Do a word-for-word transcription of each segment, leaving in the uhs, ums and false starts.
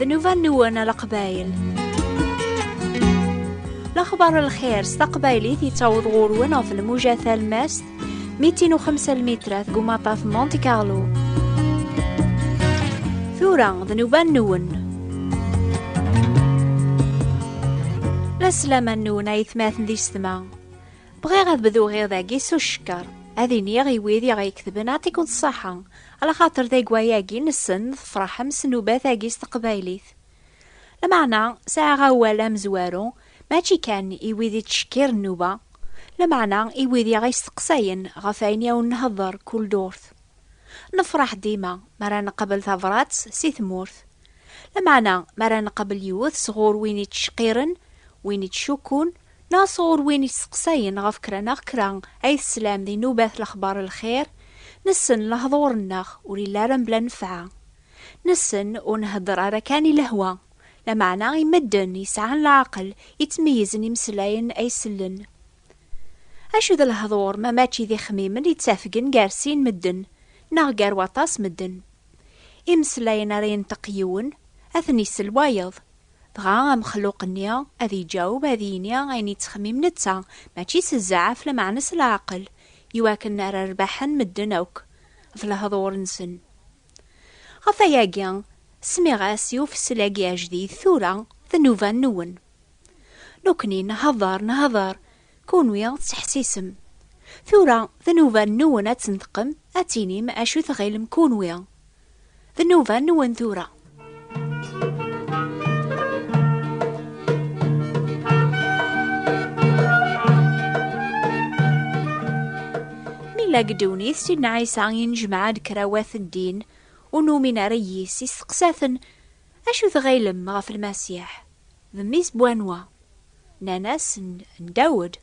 D nnuba-nwen a Leqbayel. Lexbar n lxir s taqbaylit yettaweḍ ɣur-wen ɣef lmuja talmast mitin u xemsa lmitrat deg umaṭṭaf Monte Carlo. Tura d nnuba-nwen. La slama-nwen aytmaten d yessetma. Bɣiɣ ad bduɣ iḍ-agi s ucekker. Ad iniɣ i wid i ɣ-iketben, ɛṭikum ṣṣaḥa, alaxaṭer deg wayagi nessen tefraḥem s nnubat-agi s teqbaylit. Lameɛna sɛiɣ awal amezwaru, mačči kan i wid ittcekkiren nnuba, lameɛna i wid i ɣ-isteqsayen ɣef ayen i awen-nhedder kul durt. Nefṛeḥ dima mi ara nqabel tabrat si tmurt. Lameɛna mi ara nqabel yiwet sɣur win ittcekkiren, win ittcukkun, neɣ sɣur win isteqsayen ɣef kra neɣ kra ay teslam di nnubat lexbar n lxir, nessen lehḍur-nneɣ ur yelli ara mebla nnfeɛ. Nessen ur nhedder ara kan i lehwa, lameɛna i medden yesɛan leɛqel yettmeyyizen imeslayen ay sellen. Acu d lehḍur ma mačči d ixemmimen yettafgen gar sin medden, neɣ gar waṭas medden? Imeslayen ara yenṭeq yiwen, ad ten-isel wayeḍ. Dɣa amexluq-nni ad iǧaweb, ad yini ayen yettxemmim netta, mačči s zzɛaf lameɛna s leɛqel, iwakken ara rbaḥen medden akk ɣef lehḍur-nsen. Ɣef wayagi, smiɣ-as i ufessel-agi ajdid tura d nnuba-nwen. Nekkni nhedder, nhedder, kunwi tettḥessisem. Tura d nnuba-nwen ad tneṭqem, ad tinim acu tɣilem kunwi. D nnuba-nwen tura. Mi yella deg ddunit, Sidna Ɛisa yenjmeɛ-d kra wat ddin ur numin ara yis, isteqsa-ten: "Acu tɣilem ɣef Lmasiḥ? D mmi-s n wanwa?" Nnan-as: "N, n Dawed."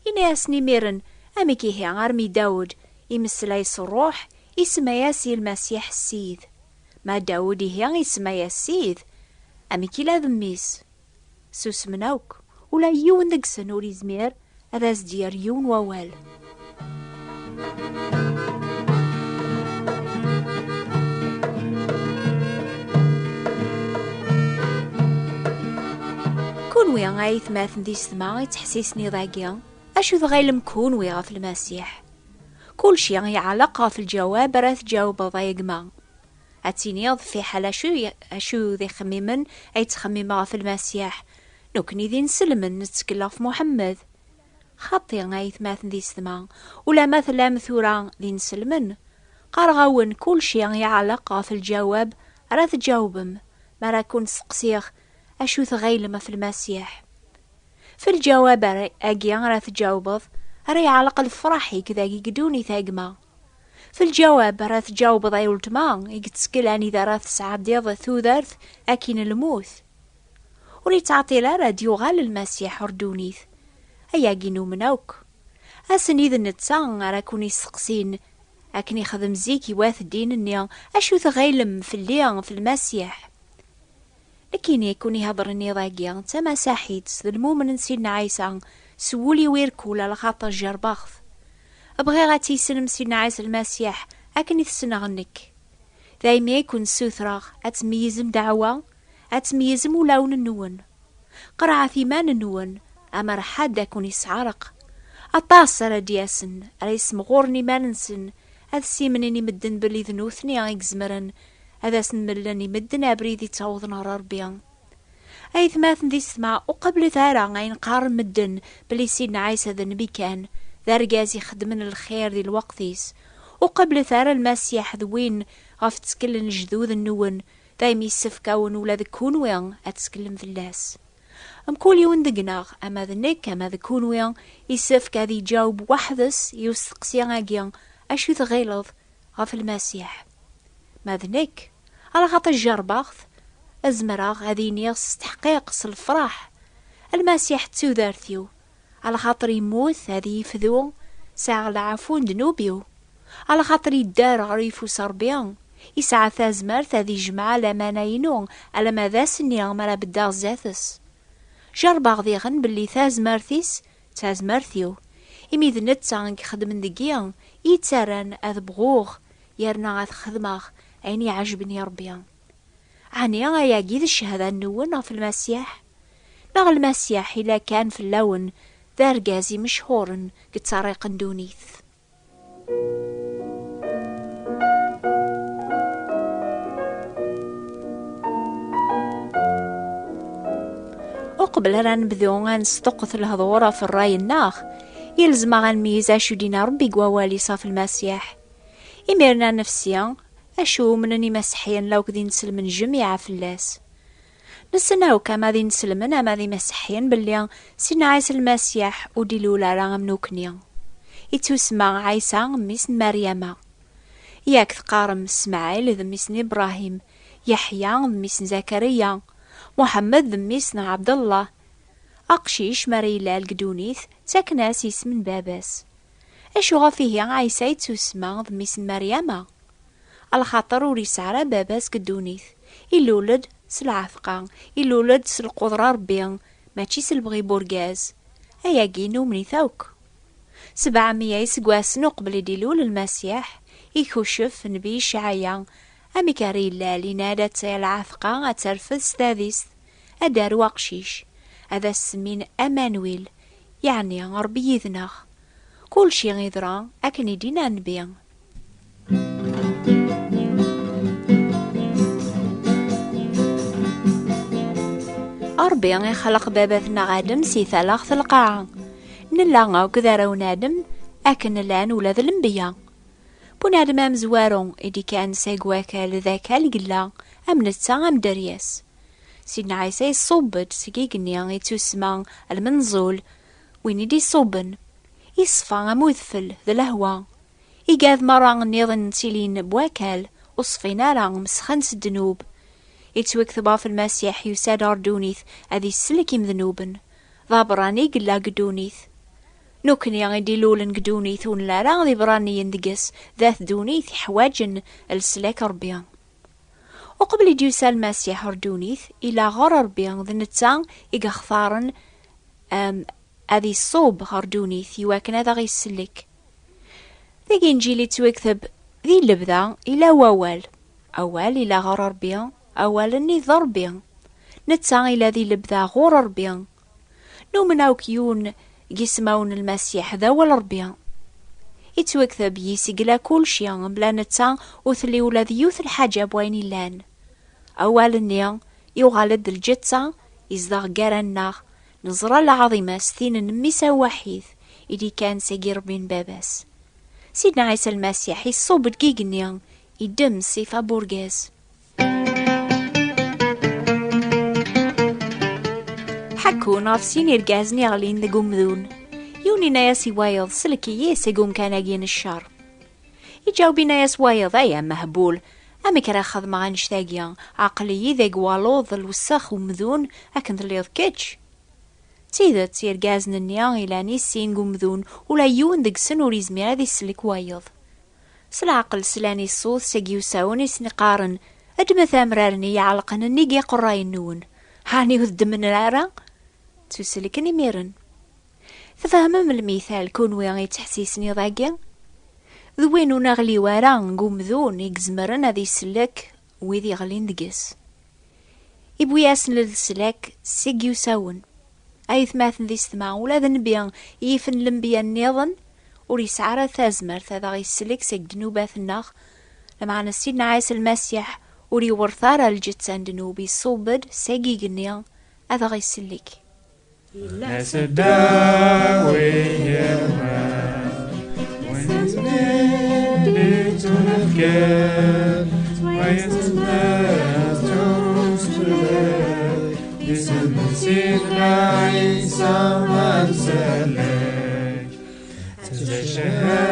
Yenna-yasen imiren: "Amek ihi armi Dawed imeslay s ṛṛuḥ, isemma-yas i Lmasiḥ Ssid? Ma Dawed ihi isemma-yas Ssid, amek ila d mmi-s?" Susmen akk, ula yiwen deg-sen ur yezmir ad as-d-yerr yiwen wawal. Kunwi ay aytmaten d yessetma yettḥessisen iḍ-agi, acu tɣilem kunwi ɣef Lmasiḥ? Kulci iɛelleq ɣef lǧawab ara tǧawbeḍ, ay gma. Ad tiniḍ fiḥel acu, acu d ixemmimen ay ttxemmimeɣ ɣef Lmasiḥ. Nekkni d inselmen, nettkel ɣef Muḥemmed. Xaṭi, ay aytmaten d yessetma, ulamma tellam tura d inselmen, qqareɣ-awen kulci iɛelleq ɣef lǧawab ara tǧawbem mi ara ken-steqsiɣ acu tɣilem ɣef Lmasiḥ. F lǧawab ara, agi ara tǧawbeḍ, ara iɛelleq lefraḥ-ik dagi deg ddunit, a gma. F lǧawab ara tǧawbeḍ, ay weltma, i yettkel anida ara tesɛeddiḍ tudert akin lmut. Ur yettɛeṭṭil ara ad d-yuɣal Lmasiḥ ɣer ddunit. Ayagi numen akk. Ass-nni d netta ara ken-isteqsin, akken ixdem zik i wat ddin-nni: "Acu tɣilem fell-i, f Lmasiḥ?" Nekkini i ken-ihedṛen iḍ-agi d tamasaḥit d lmumen n Sidna Ɛisa s wul-iw irkul, alaxaṭer jerbeɣ-t. Bɣiɣ ad tissinem Sidna Ɛisa Lmasiḥ akken i t-ssneɣ nekk. Daymi i ken-ssutreɣ ad tmeyyzem ddeɛwa, ad tmeyyzem ulawen-nwen. Qerɛet iman-nwen, amer ḥedd ad ken-isɛerq. Aṭas ara d-yasen, ara yessemɣuren iman-nsen, ad simnen i medden belli d nutni i izemren ad asen-mlen i medden abrid ittawḍen ɣer Ṛebbi. Aytmaten d yessetma, ur qebblet ara ayen qqaren medden belli Sidna Ɛisa d nnbi kan, d argaz ixeddmen lxir di lweqt-is. Ur qebblet ara Lmasiḥ d win ɣef tteklen lejdud-nwen, daymi yessefk-awen ula d kunwi ad tetteklem fell-as. Mkul yiwen deg-neɣ, ama d nekk, ama d kunwi, yessefk ad iǧaweb weḥd-s i usteqsi-agi: "Acu tɣileḍ ɣef Lmasiḥ?" Ma d nekk, alaxaṭer jerbeɣ-t, zemreɣ ad iniɣ s teḥqiq, s lefraḥ: "Lmasiḥ d tudert-iw, alaxaṭer yemmut ad iyi-yefdu, sɛiɣ lɛafu n ddnub-iw." Alaxaṭer yedder ɣer uyeffus Ṛebbi, yesɛa tazmert ad ijmeɛ lamana-inu alamma d ass-nni mi ara beddeɣ zdat-s. Jerbeɣ diɣen belli tazmert-is d tazmert-iw, imi d netta i ixedmen deg-i, i yettarran ad bɣuɣ yerna ad xedmeɣ ayen iɛejben i Ṛebbi. Ɛni ayagi d cchada-nwen ɣef Lmasiḥ? Neɣ Lmasiḥ ila kan fell-awen d argaz imechuren deg ṭṭariq n ddunit? Uqbel ara nebdu ad nesṭuqqet lehdur ɣef ṛṛay-nneɣ, yelzem-aɣ ad nmeyyez acu d-yenna Ṛebbi deg wawal-is ɣef Lmasiḥ. Imiren ad nefsi acu umnen imaseḥḥiyen lakk d inselmen jmiɛa fell-as. Nessen akk ama d inselmen ama d imaseḥḥiyen belli Sidna Ɛisa Lmasiḥ ur d-ilul ara am nukni. Ittusemma Ɛisa mmi-s n Meryama. Yak teqqarem Smaɛil d mmi-s n Ibṛahim, Yeḥya d mmi-s n Zakariya, Muḥemmed d mmi-s n Ɛebdellah. Aqcic mi ara ilal deg ddunit, ttaken-as isem n baba-s. Acu ɣef ihi Ɛisa yettusemma d mmi-s n Meryama? Alaxaṭer ur yesɛi ara baba-s deg ddunit. Ilul-d s lɛetqa, ilul-d s lqudra Ṛebbi, mačči s lebɣi n urgaz. Ayagi numen-it akk. Sebɛemya iseggasen uqbel i d-ilul Lmasiḥ, ikucef Nnbi Icɛaya amek ara ilal, yenna-d: "Attaya lɛetqa ad terfed s tadist, ad d-arew aqcic, ad as-semmin Amanwil", yeɛni Ṛebbi yid-neɣ. Kulci iḍra akken i d-yenna Nnbi. Ṛebbi ixleq baba-tneɣ Adem si talaɣt n lqaɛa. Nella akk d arraw n Adem, akken llan ula d lenbiya. Bunadem amezwaru i d-ikkan seg wakal d akal yella am netta am dderya-s. Sidna Ɛisa iṣubb-d seg igenni ittusemma Lmenẓul, win i d-iṣubben. Iṣfa am udfel d lehwa. Igad merra nniḍen ttilin n wakal, ur ṣfin ara, mesxen s ddnub. Ittwekteb ɣef Lmasiḥ yusa-d ɣer ddunit ad isellek imednuben. D aberrani i yella deg ddunit. Nekkni i d-ilulen deg ddunit ur nelli ara d iberraniyen deg-s, d at ddunit iḥwaǧen leslak Ṛebbi. Uqbel i d-yusa Lmasiḥ ɣer ddunit, ila ɣer Ṛebbi, d netta i yextaren, am, ad iṣub ɣer ddunit iwakken ad aɣ-isellek. Deg Inǧil ittwekteb, di lebda ila wawal. Awal ila ɣer Ṛebbi, awal-nni d Ṛebbi. Netta ila di lebda ɣur Ṛebbi. Numen akk yiwen n yismawen n Lmasiḥ d awal Ṛebbi. Ittwekteb yis i yella kulci, mebla netta ur telli ula d yiwet lḥaǧa n wayen illan. Awal-nni yuɣal-d d lǧetta, izdeɣ gar-aneɣ, neẓra lɛaḍima-s, tin n Mmi-s awaḥid, i d-ikkan seg irebbi n baba-s. Sidna Ɛisa Lmasiḥ iṣubb deg igenni, iddem ṣṣifa n urgaz. Ḥekkun ɣef sin irgazen iɣlin deg umdun. Yiwen yenna-yas i wayeḍ: "Sellek-iyi seg umkan-agi n ccer." Iǧaweb yenna-yas wayeḍ: "Ay amehbul, amek ara xedmeɣ annect-agi? Aql-iyi deg waluḍ n lwessex umdun akken telliḍ kečč." D tidet, irgazen-nni ilan i sin deg umdun, ula yiwen deg-sen ur yezmir ad isellek wayeḍ. S leɛqel slan i ṣṣut seg yiwsawen i sen-iqqaren: "Ddmet amrar-nni iɛelqen nnig iqerrayen-nwen." Ɛni ur t-ddmen ara? Ttuselken imiren. Tfehmem lmital, kunwi i ttḥessisen iḍ-agi? D win ur neɣli ara deg umdun i izemren ad isellek wid iɣlin deg-s. Iwwi-yasen leslak seg yiwsawen. Aytmaten di setma, ula d nnbi yifen lenbiya nniḍen, ur yesɛi ara tazmert ad aɣ-isellek seg ddnubat-nneɣ, lameɛna Sidna Ɛisa Lmasiḥ ur iwṛet ara lǧetta n ddnub, iṣubb-d seg igenni ad aɣ-isellek. Yella seddaw i yirman, win yettnefkan, wa yettnefkan, isem n Sidna Ɛisa ma nsellek. Tella cchada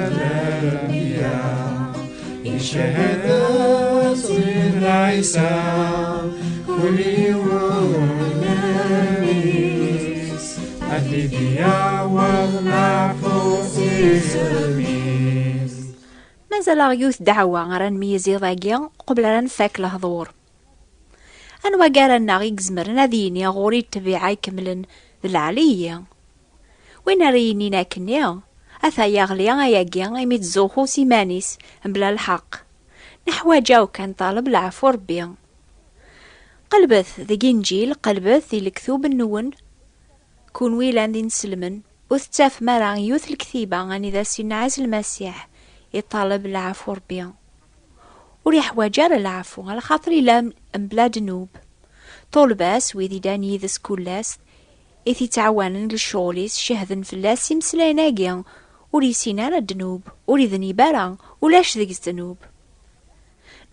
n lenbiya, icehhed Sidna Ɛisa, kul yiwen iman-is, ad t-id-yaweḍ leɛfu s isem-is. Mazal-aɣ yiwet ddeɛwa ara nmeyyez iḍ-agi, qbel ara nfak lehdur. Anwa gar-aneɣ i izemren ad yini: "Ɣur-i ṭṭbiɛa ikemlen d lɛali-yi"? Win ara yinin akkenni, ata yeɣli ayagi imi yettzuxxu s iman-is mebla lḥeqq. Neḥwaǧ akk ad nṭaleb leɛfu Ṛebbi. Qelbet deg Inǧil, qelbet di lektub-nwen, kunwi yellan d inselmen, ur tettafem ara yiwet lektiba anida s-yenna-as Lmasiḥ iṭaleb leɛfu Ṛebbi. Ur yeḥwaǧ ara leɛfu, alaxaṭer yella mebla ddnub. Ṭulba-s, wid yellan yid-s kul ass, i t-ittɛawanen deg lecɣel-is, cehden fell-as imeslayen-agi, ur yessin ara ddnub, ur idnib ara, ulac deg-s ddnub.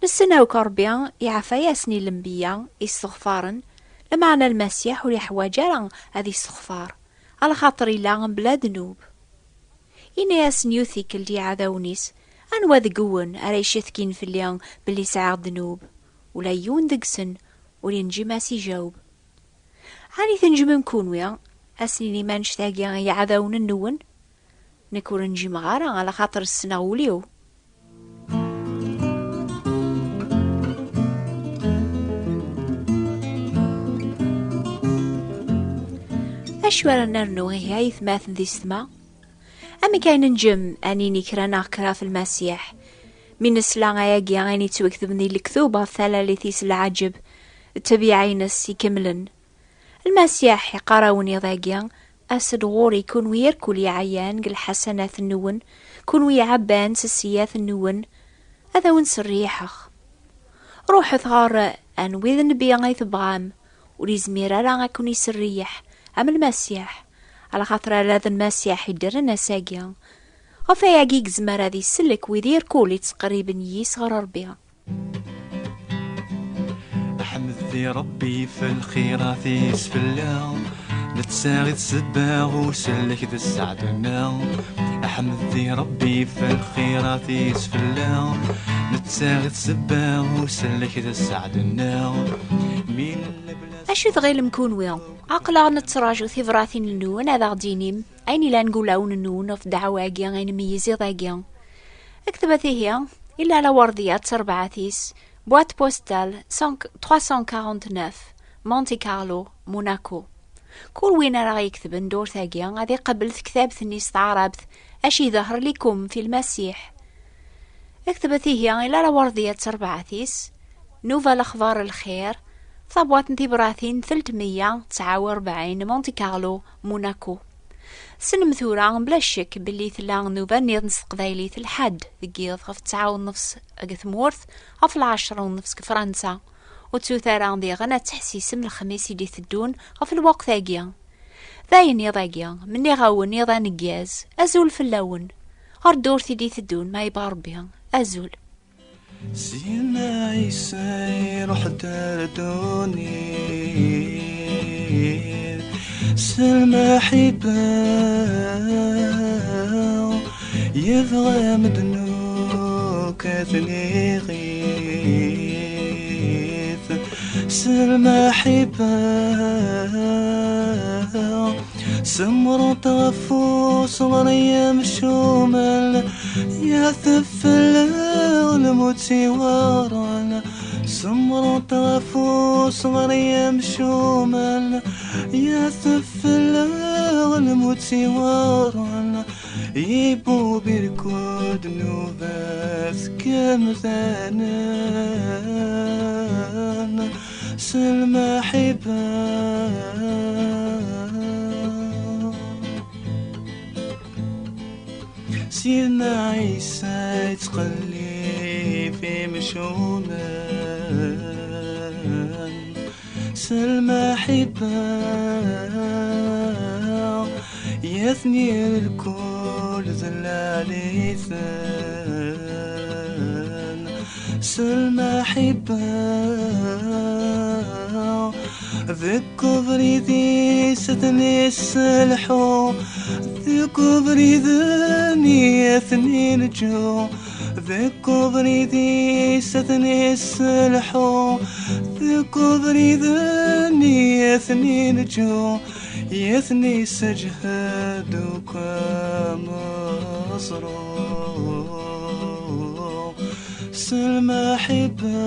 Nessen akk Ṛebbi iɛfa-yasen i lenbiya isteɣfaren, lameɛna Lmasiḥ ur yeḥwaǧ ara ad isteɣfar, alaxaṭer illa mebla ddnub. Yenna-yasen yiwet tikkelt i yiɛdawen-is: "Anwa deg-wen ara icetkin fell-i belli sɛiɣ ddnub?" Ula yiwen deg-sen ur yenǧim ad s-ijaweb. "Ɛni tneǧmem kunwi ad s-ninim annect-agi i yiɛdawen-nwen? Nekk ur nǧimeɣ ara, alaxaṭer ssneɣ ul-iw." Acu ara nernu ihi, ay atmaten d yessetma? Amek ay nenǧem ad nini kra neɣ kra ɣef Lmasiḥ? Mi nesla ayagi ayen yettwaketben di lektub ɣef talalit-is n lɛaǧeb, d ttabiɛa-ines ikemlen. Lmasiḥ iqqar-awen iḍ-agi: "As-d ɣur-i kunwi irkul iɛyan deg lḥasanat-nwen, kunwi iɛebban s ssiyat-nwen, ad awen-serriḥeɣ." Ruḥet ɣer anwi d nnbi ay tebɣam, ur yezmir ara ad ken-iserriḥ am Lmasiḥ, alaxaṭer ala d Lmasiḥ iddren ass-agi. Ɣef wayagi i yezmer ad isellek wid irkul ittqerriben yis ɣer Ṛebbi. Ḥmed di Ṛebbi f lxirat-is fell-aɣ, netta i d ssebba usellek d sseɛd-nneɣ. Ḥmed di Ṛebbi f lxirat-is fell-aɣ, netta i d ssebba usellek d sseɛd-nneɣ. Mi nella bla... Acu tɣilem kunwi? Aql-aɣ nettraǧu tibratin-nwen ad aɣ-d-inim ayen ilan deg wulawen-nwen ɣef ddeɛwa-agi ay nmeyyez iḍ-agi. Ktbet ihi i Lalla Werdiya d terbaɛt-is, boîte postale cinq trois cent quarante-neuf, Monte Carlo, Monaco. Kul win ara ɣ-iketben ddurt-agi ad iqabel tektabt-nni s taɛrabt, Aci ḍehr likum fi Lmasiḥ. Ktbet ihi i Lalla Werdiya d terbaɛt-is, Nnuba Lexbar Lxir, tabwaṭ n tibratin telt meyya tesɛa u rebɛin, Monte Carlo, Monaco. Tessnem tura bla ccek belli tella nnuba nniḍen s teqbaylit lḥedd deg yiḍ ɣef tesɛa u nnefs deg tmurt, ɣef lɛecṛa u nnefs deg Fransa. Ur ttut ara diɣen ad teḥsisem lexmis i d-iteddun ɣef lweqt-agi. D ayen iḍ-agi, menniɣ-awen iḍ aneggaz, azul fell-awen. Ɣer ddurt i d-iteddun ma yebɣa Ṛebbi, azul. Sidna Ɛisa iruḥ-d ar ddunit s lmaḥibba, yebɣa medden akk ad ten-iɣit s lmaḥibba. Semreḍ ɣef uṣɣer yemcumen, yatef fell-aɣ lmut iweɛren. Semreḍ ɣef uṣɣer yemcumen, yatef fell-aɣ lmut iweɛren. Ibubb irkul ddnubat kamdanen s lmaḥibba. Sidna Ɛisa yettqellib imcumen s lmaḥibba, yatni lkul d lɛali-ten s lmaḥibba. Deg ubrid-is ad nesselḥu, deg ubrid-nni ad ten-neǧǧu. Deg ubrid-is ad nesselḥu, deg ubrid-nni ad ten-neǧǧu. Ad ten-nesseǧhed akk ameẓru s lmaḥibba.